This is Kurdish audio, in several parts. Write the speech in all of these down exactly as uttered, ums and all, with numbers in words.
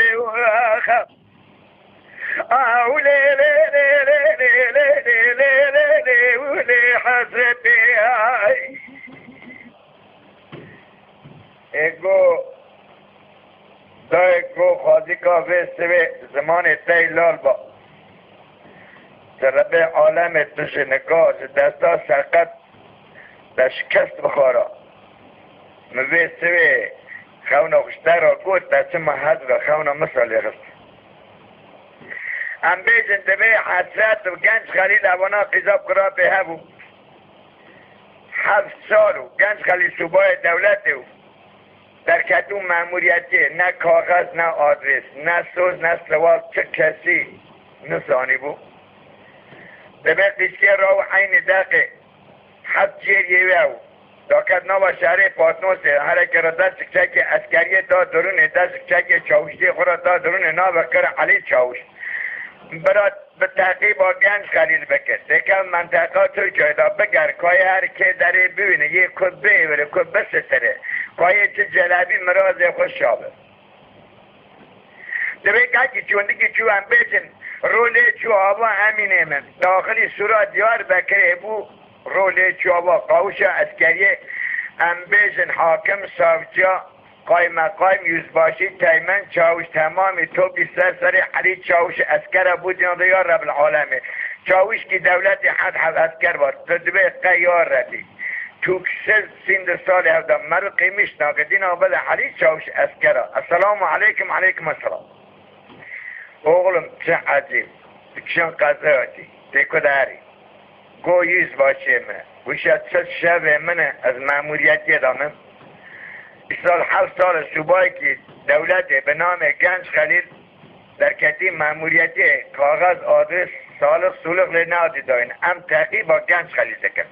lê û axa. Aw lê lê lê lê lê lê lê lê lê lê û lê hesretê ay. Ê go, dayê go xwazîka vê sivê zimanê te yî lal ba. Di rebê alemê tu ji nika, ji desta serqet te şikest bixwara. Min vê sivê xewna xwe ji te re got, te çima hez ve xewna min salê xist. Em bêjin divê Hesret û Genc Xelîl evana qîza kurapê hebû. Heft sal û Genc Xelîl subayê dewletê û derketû memûriyetê, ne kaxez, ne adres, ne soz, ne siwal, çi kesî nizanîbû. Divê qîzkê ra û eynî deqê heft cêr yê we û daket nava şerê Patnosê, hereke re dest ji kiçekê eskeriyê da dirûnê, dest ji kiçekê çawiştiyê xwe re da dirûnê, navê kir Elî Çawiş. Bira bi teqîba Genc Xelîl bike. Têkeve menteqa Tirkiyeyê de biger, kayê her kê derê bibîne, yê ku bêvire, ku bisitire, kayê çi celebî mirazê xwe şabe. Divê kekî çûndikî çû em bêjin, rolê çû ava Emînê min. Daxilî Sûra Diyarbekirê bû, rolê çû ava qawişa eskeriyê, em bêjin hakim, savciya, qaymeqam, yüzbaşî, teğmen, çawiş, temamî topî ser serê Elî Çawiş eskera bû diyanda ya Rebil Alemê. Çawişkî dewletê hed heb esker var. Tu divê qe ya Rebî. Tûksiz sîndî salê hevda meriv qîmiş nake. Dîna bide Elî Çawiş eskera. Esselamu aleykum, aleykum esselam. Oğlum, çi ecêb. Dikişan qezaya tî. Tê ku de herî. Go yüzbaşê me. Wişa çi şevê min e, ez memûriyetiyê de me. Îsal heft sal e subayekî dewletê bi namê Genc Xelîl derketî memûriyetê, kaxez, adres, salix, sulix lê nehatî dayîn. Em teqîba Genc Xelîl dikin.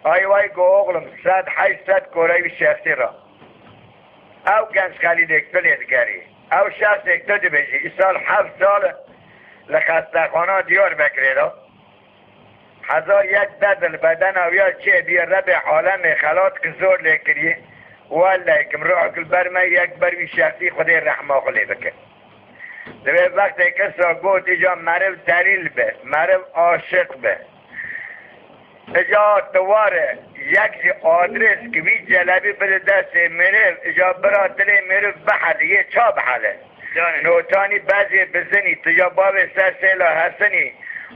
Ay way go oxlim, sed heşt sed koreyî şexsî ra. Ew Genc Xelîlêk tu lê digerî. Ew şexsêk tu dibêjî, îsal heft sal e li xestexana Diyarbekirê de. Hezar yek derd li bedena wî ya çêbî, Rebê alemê xelat ki zor lê kirî. Welleykim ruhek li ber me yek ber wî şexsî Xwedê rehma xwe lê bike. Divê vextê kesa got îca meriv delîl be, meriv aşiq be. Îca tu ware yek jî adres ki vî celebî bide destê meriv, îca bira dilê meriv bihele, yê ça bihele. Canê. Notanî bezê bizinî, tu ya bavê ser sêla hesinî,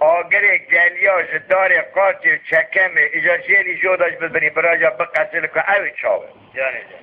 agirê geliya ji darê qaçê çekemê, îca jêlî joda ji bibinî, bira ja biqesilî ku ew ê çawe. Canê can.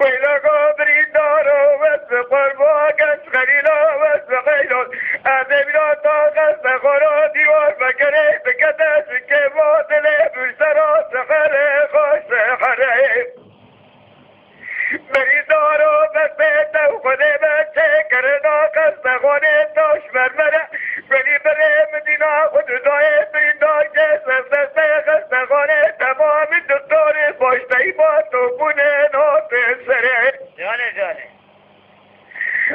Weyla go birîndaro wes bi qurba genç Xelîla wes bi xeylo. Em ê bîra ta qeste xora dîwar vekere bikete ji kêfa dilê bûştera sixerê xwe sixerê. Birîndaro bes bê te û Xwedê be çêkirina qeste xwanê taş mermere. Welî birê min dîna xwe dudayê birîndar kes ez destê xeste xwanê temamî doktorê xweşteyî ba topûnê notê serê. Canê canê.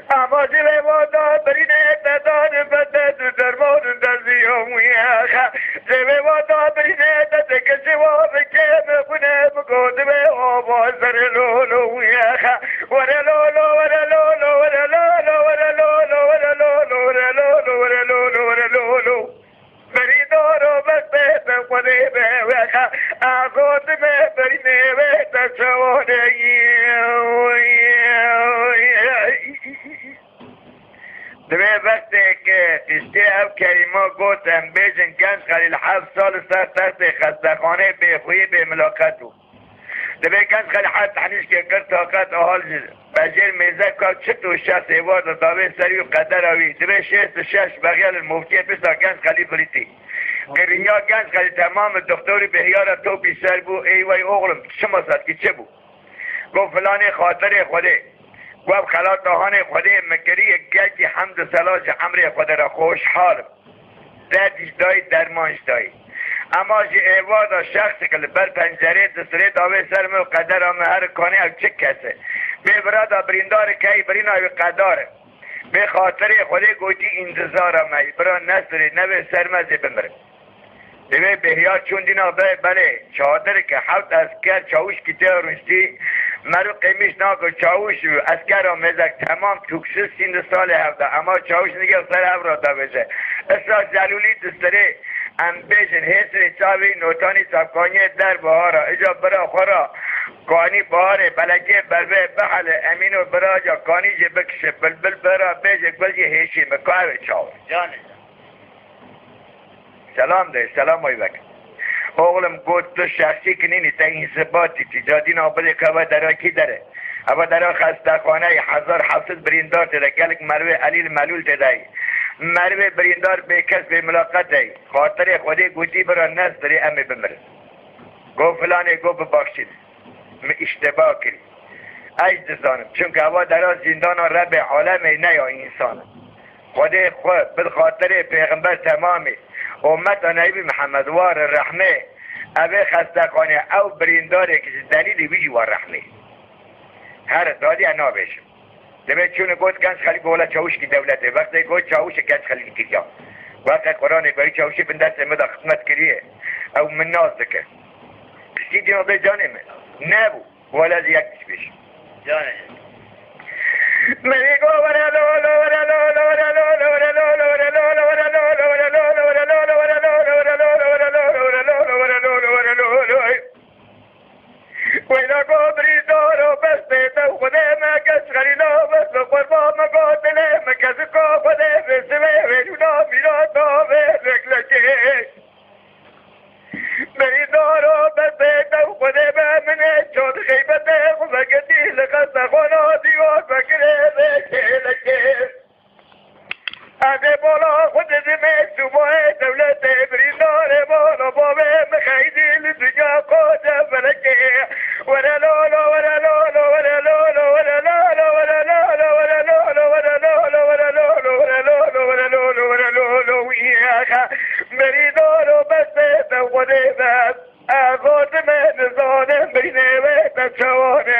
Ama ji vê wada birînê te dan bende du derman dezî hemûye. Ji vê wada birînê te dikişi wa bikê min xwine min got divê ava zerê lolo wiye. Were lolo, were lolo, were lolo, were lolo, were lolo, were lolo, were lolo, were lolo. Berî daro bes bê te xwedê be wexa. Azotime berî nêve te çawaneyî. Divê wextê ke tiştê ev kelîma got, em bêjin genç Xelîl heft sal li ser textê xestexanê bêxuyî bê milaqet bû. Divê genç Xelî her tehnîşkê kir taqet ahal ji bejêr mêze ka çit û şeş êvar de davê ser wî qedera wî. Divê şêst û şeş bexiyel li movkê pişta genç Xelî birîtî. Giriya genç Xelî temam doktorî bêhiyara topî ser bû, ey wey oxlim, çima setkî çi bû? Got filanê xatirê Xwedê. Got ev xelata hanê Xwedê min kiriye, gelkî hemd û sela ji emrê Xwedê re xweşhal im. Derd jî dayî, derman jî dayî. Ema ji êvar de şexsek li ber pencerê distirê davê ser min û qedera min her kanê ew çi kes e. Bê bira da birîndarek heyî birîna wî qedar e. Bê xatirê Xwedê gotî întizara me yî. Bira nestirê nevê ser me zê bimirim. Divê bêhiyar çûn dîna be belê çadireke hewt esker çawişkî tê rûniştî. Meriv qêmîş nake çawîş û eskera mêzek temam tûksiz sînd salê hevde. Ema çawîş nigel ser hev re davêje. Isra Zelûlî distirê em bêjin hêsirê çavê notanî çavkaniyê derbahara. Îca bira xwe ra kanî baharê belekê bervê bihele Emîno bira ca kanî jê bikişe bilbil bira bêje gul jê hêşî min ka ev ê çaw e. Canê. Selam de, selam oy vek. Oğlum got tu şexsî kinînî te însibatî tî cadîna bidê ke eve dera kî dere. Eve dera xestexaneyê hezar heft sed birîndar tê de gelek merivê elîl melûl tê de yî. Merivê birîndar bêkes bê milaqet de yî. Xatirê Xwedê gotî bira nestirê em ê bimirin. Got filanê got bibaxşîn. Min îşteba kirî. Ez dizanim. Çunke eva dera zîndana Rebê alemê ne ya însan e. Xwedê xwe bi xatirê pêxember temamê, ummeta Nebî Mihemed wa re rehmê, evê xestexanê ew birîndarêk ji delîlê wî jî wa rehmê. Here dadî ez nabêjim. Divê çûne got genç Xelîl bi wela çawişkî dewletê. Wextê got çawişê genç Xelîl kiriya. Wextê Quranê goyî çawişê bin destê min de xizmet kiriye. Ew min nas dike. Piştî dîna bê canê min. Nebû. Wela zî yek tişt bêjim. Canê. Merî go were lo lo were lo lo were lo lo were lo lo were lo lo were lo lo were lo lo were lo lo were lo lo were lo lo were lo lo were lo lo were lo lo were lo lo were lo lo. Weyla go birîndaro bes bê te Xwedê me kes xelîla bes bi qurba me go dilê me kesiko Xwedê vê sivê wê nûna mîrata vê leklekê. Birîndaro bes bê Xwedê be min ê çand xeybetê xwe veketî li qesta xwe na dîwar vekirê vê kêlekê. Em ê bala xwe didimê sûbayê dewletê birîndarê bala bavê min xeydî li dinya qoce felekê. Were lolo, were lolo, were lolo, were lolo, were lolo, were lolo, were lolo, were lolo, were lolo, were lolo, were lolo, were lolo, wî axa. Merî doro bes bê te Xwedê bes. Axotime nizanim birînê wê te çawa ne.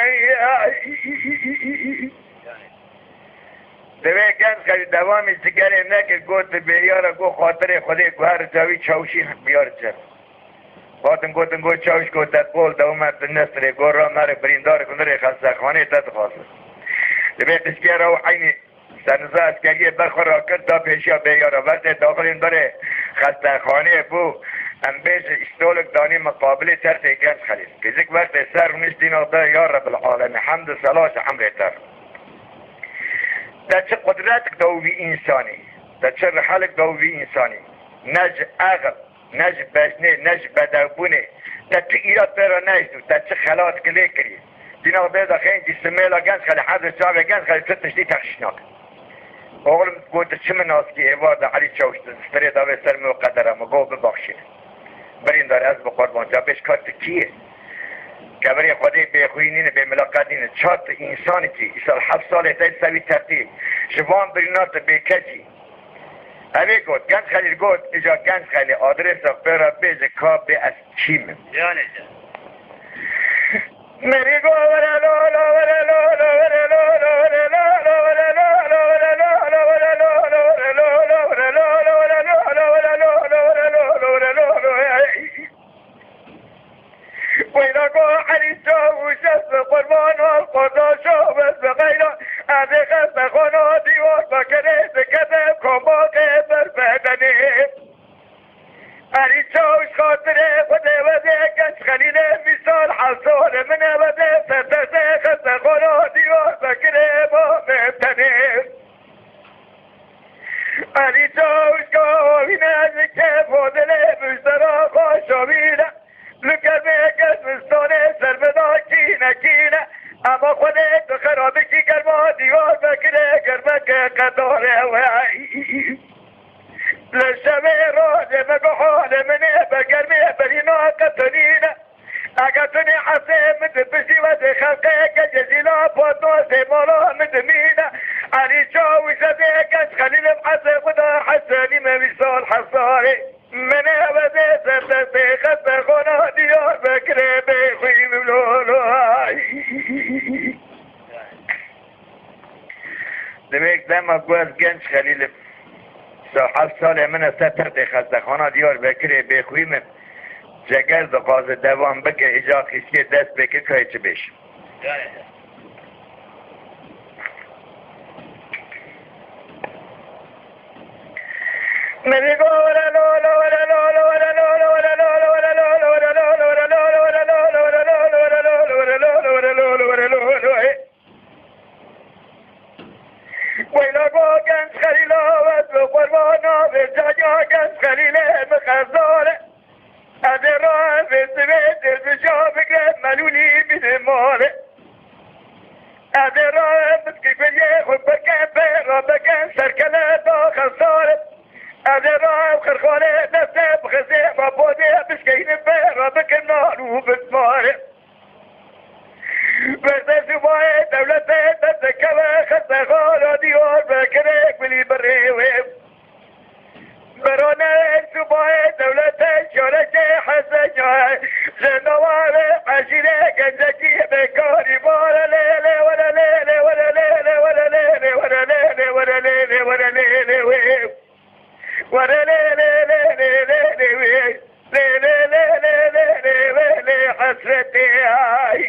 Divê genç xelî dewamî cigerê nekir, got, bê yara, got, xatirê Xwedê, got, her cawî çawşî biyar cem. Gotin, gotin, got, çawş, got, te qol dewme tu nesirê, got, ra merê birîndarê ku nirê xestexanê te dixwazin. Divê qişkê re û eynî serniza eskeriyê ber xwe rakir, da pêşiya bê yara. Wextê daxilî nirê xestexanê bû, em bêjin îstolik danî miqabilê tertê genç xelî. Fizik wextê ser rûnişt dîna da ya Rebil Alemî, hemd û sela ji emrê te. Te çi qudretik da wî însanî, te çi rihelik da wî însanî, ne ji exil, ne ji bejnê, ne ji bedewbûnê, te tu îrat pê re nehişt û te çi xelat kilê kirî. Dîna bê de xeyn dî simêla genç xelî, hezir çavê genç xelî tu tiştî texşîş nake. Oxlim got, çi min naskî êvar de Elî Çawiş, stirê davê ser min û qedera min, got, bibaxşîne. Birîndar, ez bi qurban, ca bêj ka tu kî yî? Kevirê Xwedê bêxwî nîne, bê milaqet nîne. Ça tu însanekî, îsal heft salê te sewî tertî. Ji van birîna tu bêkes î. Evê got, genç Xelîl got, îca genç Xelîl adresa pê re bêje ka bê ez kî me. Yanê te. Merî go were lo lo, were lo lo, were lo lo, were lo lo, were lo lo, were lo lo, were lo lo, were lo lo, were lo lo, were lo lo, were lo lo, were lo lo, were lo lo. Weyla go Elî Çawiş, ez bi qurban ol qardaşo, ez bi xeyra. Evê xestexana dîwar vekirê, dikeve kombakê ber bedenê. Elî Çawiş xatirê Xwedê wede genç Xelîlê, mîsal hezarê min e wede, ser destê xestexana dîwar vekirê bavê tenê. Elî Çawişka wîne ji kêf û dilê muştera xweşa wîne. Li germê germistanê ser bida kîne kîne. Ema Xwedê tu xera bikî germa dîwar vekirê germeke qedare we. Li şevê rojê me bi halê min ê be germê berîna qetinîne. Eger tu nê esê min di piştî we zê xelqê gecê zîla patno zê mala min dimîne. Elî Çawîş ez ê genç Xelîl im, esê xwe da Hesenî me wîsal hesarê. Min ê we zê ser destê xestexana Diyarbekirê bê xwî min lo lo. Divê dema ku ez genç Xelîl im, sal heft salê min e ser textê xestexana Diyarbekirê bêxwî min, ceger dixwaze devam bike, îca xîskê dest pê kir kayê çi bêj. Weyla go genç Xelîla, ez bi qurbana vê caya genç Xelîlê min xezdar e. Ez ê ra vê sivê dil bi ca bigre melûlî bîne male. Ez ê ra biskî guriyê xwe bikin pê ra bikin serkele da xezdar e. Ez ê ra xirxalê destê bixizê ra bodê bişkeynin pê ra bikin nar û bismar e. Werte subayê dewletê derdikeve xestexana Diyarbekirê gulî birê wê. Berane subayê dewletê şarekê Hesenê. Ji nava wê eşîrê gencekî bêkarî bare lê lê were lê lê were lê lê were lê lê were lê lê were lê lê were lê lê wê. Were lê lê lê lê lê lê wê. Lê lê lê lê lê lê wê lê hesretê ay.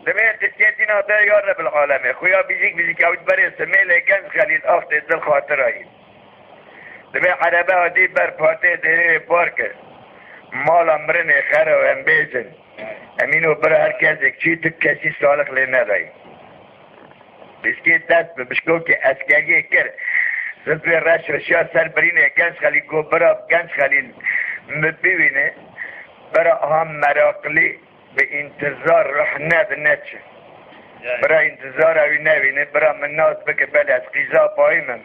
Divê qisê dîna de ya Rebil Alemê. Xuya bijîk bijîk ewt berê simêlê genç Xelîl axtê dil xatirayî. Divê erebe hatî ber patê dêrê bar kir. Mala mirinê xera em bêjin. Emîno bira her kesek çî tu kesî salix lê nedayî. Piskê dest bi bişkokê eskeriyê kir. Zilfê reş rişiya ser birînê genç Xelîl, got, bira genç Xelîl, min bibîne. Bira aha meraqlî bi întizar ruh ned neçe. Bira întizara wî nevîne, bira min nas bike, belê ez qîza payî min.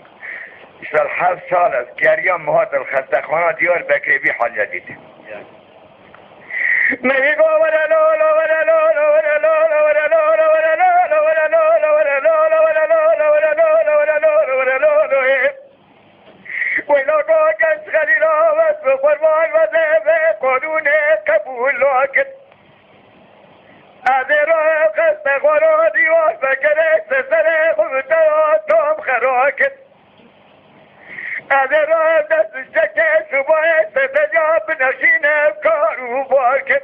Îsal heft sal ez geriyam, min hat li xestexana Diyarbekirê vî haliya dît. Merî go were lo lo, were lo lo, were lo lo, were lo lo, were lo lo, were lo lo, were lo lo, were lo lo, were lo lo, were lo lo, were lo lo. Weyla go genç Xelîla, wes bi qurban ve zêve qanûnê qebûl nakin. Ez ê re xeste xwe ra dîwar vegerek, se serê xwe bi te ya tam xera kir. Ez ê re dest çekê şubayê, se te ya binexşîne kar û bar kir.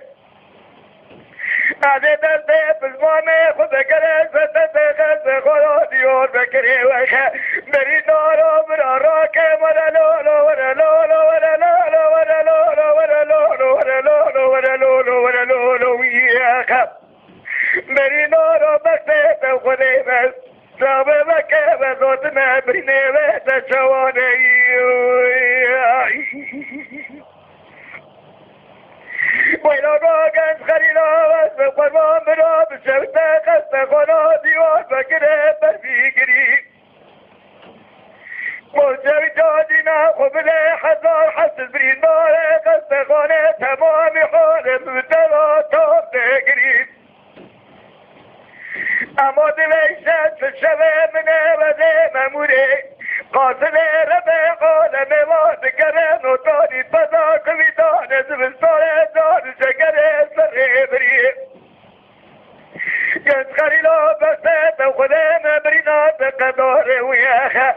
Ez ê destê bi zimanê xwe vegere, se te xeste xwe ra dîwar vegerê wexe. Berî nara bira rake, were lo lo, were lo lo, were lo lo, were lo lo, were lo lo, were lo lo, were lo lo, were lo lo, were lo lo, wî yexe. Berî nara bextê te xwedê be. Sabe veke be zotime, birînê ve te çawane. Weyla go genç Xelîla, wes bi qurban bira, bi şevte xeste xwe ra dîwar vegire, ber bigirî. Mosevî cadîna xwe bile hezar hesd birîndare, xestexane temamî hale bi te ra tam degirî. Ema divê şev şevê min e, wezê memûrê. Qatilê rebe alemê va digere, notarî peza kivî dane, zivistarê dar şekerê serê birî. Genç Xelîla, beste te xwedê me birîna te qedarê wî yexe.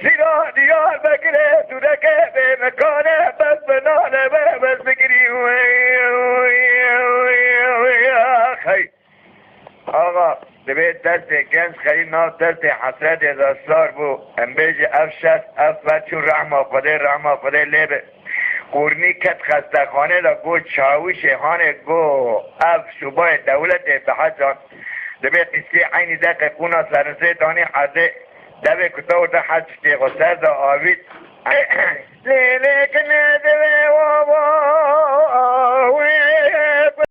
Şîra Diyarbekirê sûreke bê mekane, bes bi nale be bes bigirî wê. Hey. Axa, divê destê genç Xelîl nav destê hesretê de sar bû. Em bêjî ev şex, ev fer çû rehma Xwedê, rehma Xwedê lê be. Qûrnî ket xestexanê de, got çawişê hanê, got ev subayê dewletê bi hecan. Divê qîsê eynî deqê qûna serinzê danî erdê. Devê ku te orda hec tê xwe ser de avît. Lê lê kine divê